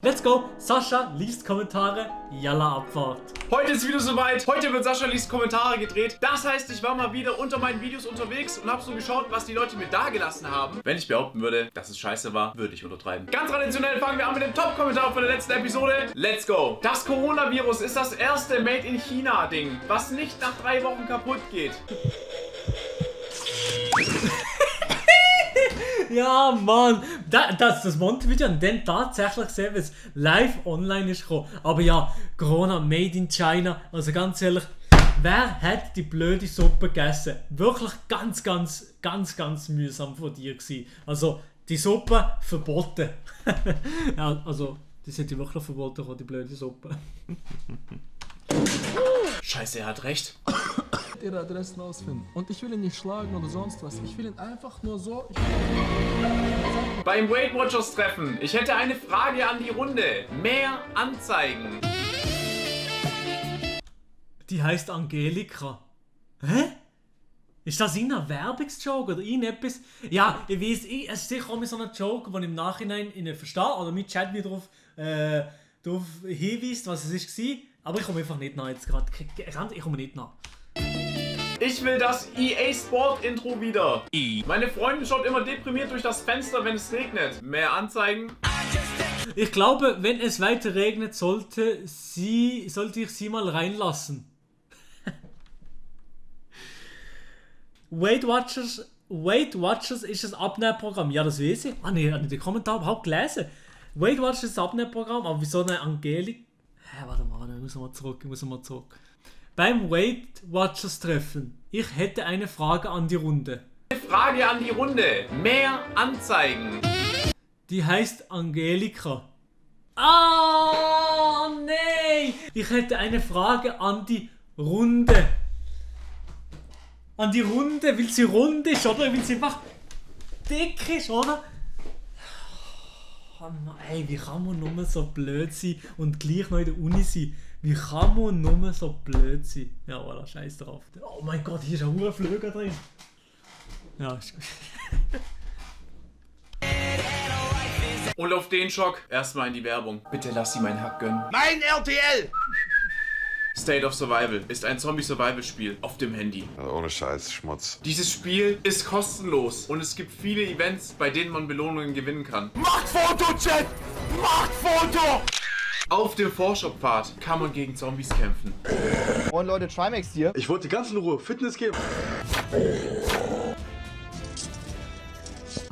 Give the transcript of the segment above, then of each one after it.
Let's go! Sascha liest Kommentare, Yalla Abfahrt. Heute ist wieder soweit. Heute wird Sascha liest Kommentare gedreht. Das heißt, ich war mal wieder unter meinen Videos unterwegs und habe so geschaut, was die Leute mir da gelassen haben. Wenn ich behaupten würde, dass es scheiße war, würde ich untertreiben. Ganz traditionell fangen wir an mit dem Top-Kommentar von der letzten Episode. Let's go! Das Coronavirus ist das erste Made in China-Ding, was nicht nach 3 Wochen kaputt geht. Ja, Mann! Das Monte-Video und dann tatsächlich gesehen, wie es live online ist gekommen. Aber ja, Corona made in China. Also ganz ehrlich, wer hat die blöde Suppe gegessen? Wirklich ganz mühsam von dir gewesen. Also, die Suppe verboten. Ja, also, die sind die wirklich verboten, die blöde Suppe. Scheiße, er hat recht. Ihre Adressen ausfinden. Und ich will ihn nicht schlagen oder sonst was. Ich will ihn einfach nur so... Beim Weight Watchers Treffen. Ich hätte eine Frage an die Runde. Mehr Anzeigen. Die heißt Angelika. Hä? Ist das ein Werbungsjoke oder etwas? Ja, ich weiß, es ist sicher auch so ein Joke, den ich im Nachhinein nicht verstehe oder mit Chat wieder darauf hinweist, was es war. Aber ich komme einfach nicht nach jetzt gerade. Ich komme nicht nach. Ich will das EA Sport Intro wieder. Meine Freundin schaut immer deprimiert durch das Fenster, wenn es regnet. Mehr Anzeigen. Ich glaube, wenn es weiter regnet, sollte ich sie mal reinlassen. Weight Watchers ist ein Abnehmprogramm. Ja, das weiß ich. Ah ne, ich habe den Kommentar überhaupt gelesen. Weight Watchers ist ein Abnehmprogramm, aber wieso eine Angelik? Warte mal, ich muss mal zurück. Beim Weight Watchers Treffen. Ich hätte eine Frage an die Runde. Eine Frage an die Runde. Mehr Anzeigen. Die heißt Angelika. Ah, nee! Ich hätte eine Frage an die Runde. An die Runde, weil sie rund ist, oder? Weil sie einfach dick ist, oder? Oh, ey, wie kann man nur so blöd sein und gleich noch in der Uni sein? Wie kann man nur so blöd sein? Ja, voilà, scheiß drauf. Oh mein Gott, hier ist ein hoher Flöger drin. Ja, ist gut. Und auf den Schock erstmal in die Werbung. Bitte lass sie meinen Hack gönnen. Mein RTL! State of Survival ist ein Zombie-Survival-Spiel auf dem Handy. Also ohne Scheiß, Schmutz. Dieses Spiel ist kostenlos und es gibt viele Events, bei denen man Belohnungen gewinnen kann. Macht Foto, Chat! Macht Foto! Auf dem Vorschubpfad kann man gegen Zombies kämpfen. Moin Leute, Trimax hier. Ich wollte ganz in Ruhe Fitness geben.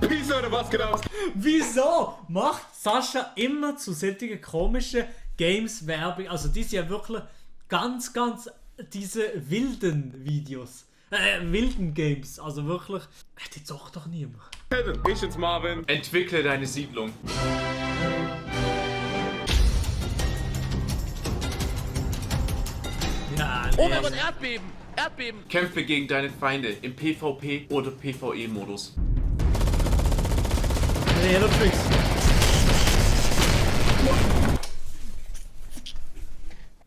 Peace, Leute, was geht ab? Wieso macht Sascha immer zu solchen komischen Games Werbung? Also die sind ja wirklich ganz diese wilden Videos. Wilden Games. Also wirklich, die zockt doch niemand. Ich bin's Marvin. Entwickle deine Siedlung. Ja, Oh mein Gott, Erdbeben! Erdbeben! Kämpfe gegen deine Feinde im PvP oder PvE-Modus. Hello Tricks.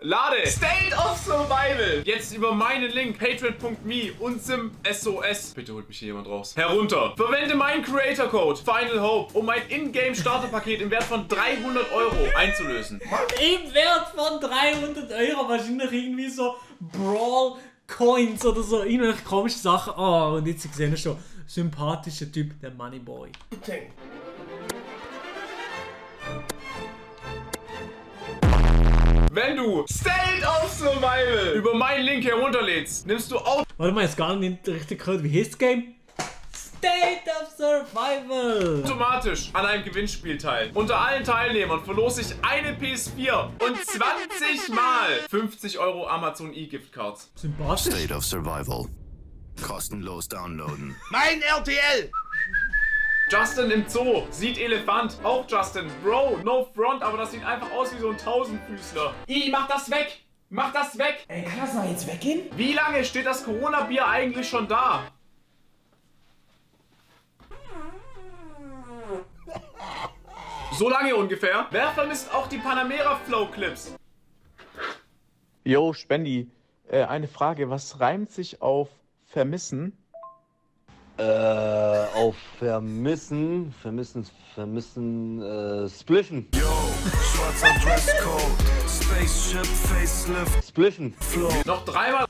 Lade State of Survival jetzt über meinen Link patreon.me und SimSOS. Bitte holt mich hier jemand raus. Herunter. Verwende meinen Creator Code Final Hope, um mein Ingame Starterpaket im Wert von 300 € einzulösen. Im Wert von 300 €. Wahrscheinlich irgendwie so Brawl Coins oder so. Irgendwelche komische Sachen. Oh, und jetzt sehen wir schon. Sympathischer Typ, der Moneyboy. Wenn du State of Survival über meinen Link herunterlädst, nimmst du Warte mal, jetzt gar nicht richtig gehört. Wie heißt das Game? State of Survival! automatisch an einem Gewinnspiel teil. Unter allen Teilnehmern verlose ich eine PS4 und 20 mal 50 € Amazon E-Gift Cards. Sympathisch. State of Survival. Kostenlos downloaden. Mein RTL! Justin im Zoo sieht Elefant. Auch Justin. Bro, no front, aber das sieht einfach aus wie so ein Tausendfüßler. Mach das weg! Mach das weg! Ey, kann das mal jetzt weggehen? Wie lange steht das Corona-Bier eigentlich schon da? So lange ungefähr. Wer vermisst auch die Panamera Flow Clips? Jo, Spendi, eine Frage, was reimt sich auf vermissen? Auf vermissen, spliffen. Yo, Schwarzer Dresscode, Spaceship, Facelift, Spliffen. Noch dreimal.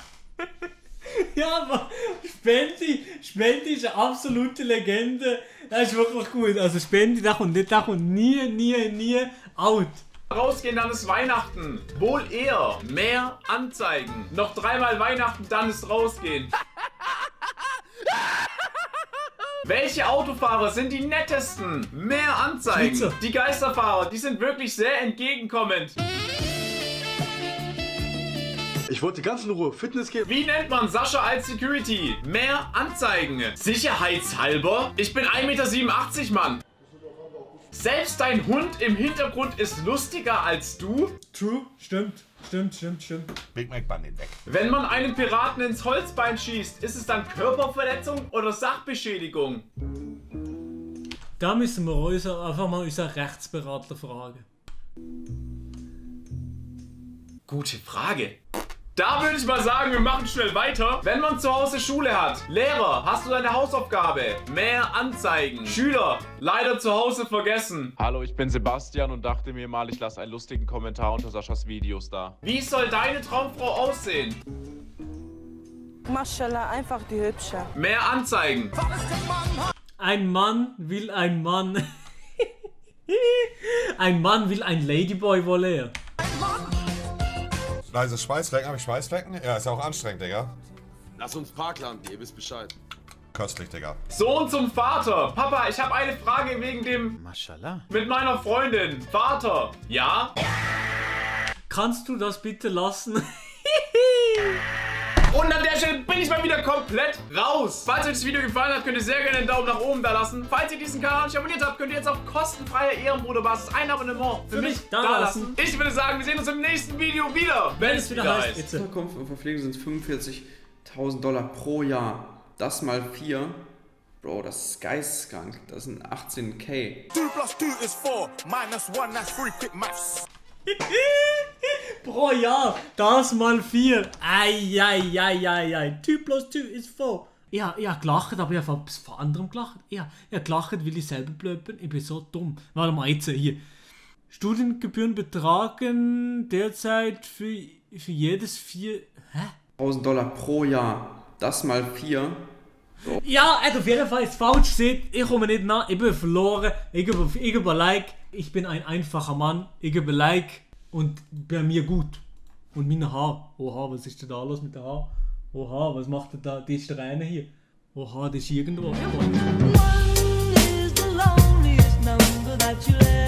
Ja, aber Spendi ist eine absolute Legende. Das ist wirklich gut. Also Spendi, der kommt nie out. Rausgehen, dann ist Weihnachten. Wohl eher mehr Anzeigen. Noch dreimal Weihnachten, dann ist rausgehen. Welche Autofahrer sind die nettesten? Mehr Anzeigen. Schlitzer. Die Geisterfahrer, die sind wirklich sehr entgegenkommend. Ich wollte ganz in Ruhe Fitness geben. Wie nennt man Sascha als Security? Mehr Anzeigen. Sicherheitshalber? Ich bin 1,87 Meter, Mann. Selbst dein Hund im Hintergrund ist lustiger als du? True, stimmt. Big Mac Bandit weg. Wenn man einen Piraten ins Holzbein schießt, ist es dann Körperverletzung oder Sachbeschädigung? Da müssen wir einfach mal unseren Rechtsberater fragen. Gute Frage. Da würde ich mal sagen, wir machen schnell weiter. Wenn man zu Hause Schule hat. Lehrer, hast du deine Hausaufgabe? Mehr Anzeigen. Schüler, leider zu Hause vergessen. Hallo, ich bin Sebastian und dachte mir mal, ich lasse einen lustigen Kommentar unter Saschas Videos da. Wie soll deine Traumfrau aussehen? Maschallah, einfach die Hübsche. Mehr Anzeigen. Ein Mann will ein Mann. Ein Mann will ein Ladyboy voler. Leise Schweißflecken, habe ich Schweißflecken? Ja, ist ja auch anstrengend, Digga. Lass uns Parkland, ihr wisst Bescheid. Köstlich, Digga. Sohn zum Vater. Papa, ich habe eine Frage wegen dem... Maschallah. Mit meiner Freundin. Vater. Ja? Kannst du das bitte lassen? Und an der Stelle bin ich mal wieder komplett raus. Falls euch das Video gefallen hat, könnt ihr sehr gerne einen Daumen nach oben da lassen. Falls ihr diesen Kanal nicht abonniert habt, könnt ihr jetzt auf kostenfreier Ehrenbruderbasis ein Abonnement für mich da lassen. Ich würde sagen, wir sehen uns im nächsten Video wieder, wenn es wieder heißt. Jetzt. Unterkunft und Verpflegung sind $45.000 pro Jahr. Das mal 4. Bro, das ist geisteskrank. Das sind 18k. 2 + 2 ist 4, -1, that's 3, quick maths. Pro Jahr, das mal 4. Ei. 2 + 2 ist 4. Ich hab gelacht, aber ich habe etwas von anderem gelacht. Ich hab gelacht, weil ich selber blöd bin. Ich bin so dumm. Warte mal, jetzt hier. Studiengebühren betragen derzeit für jedes 4... Hä? $1.000 pro Jahr. Das mal 4. Ja, auf jeden Fall ist falsch. Seht, ich komme nicht nach. Ich bin verloren. Ich gebe Like. Ich bin ein einfacher Mann. Ich gebe Like. Und bei mir gut. Und meine Haare. Oha, was ist denn da los mit den Haaren? Oha, was macht denn da? Die ist der eine hier. Oha, das ist irgendwo. Jawohl. One is the loneliest number that you'll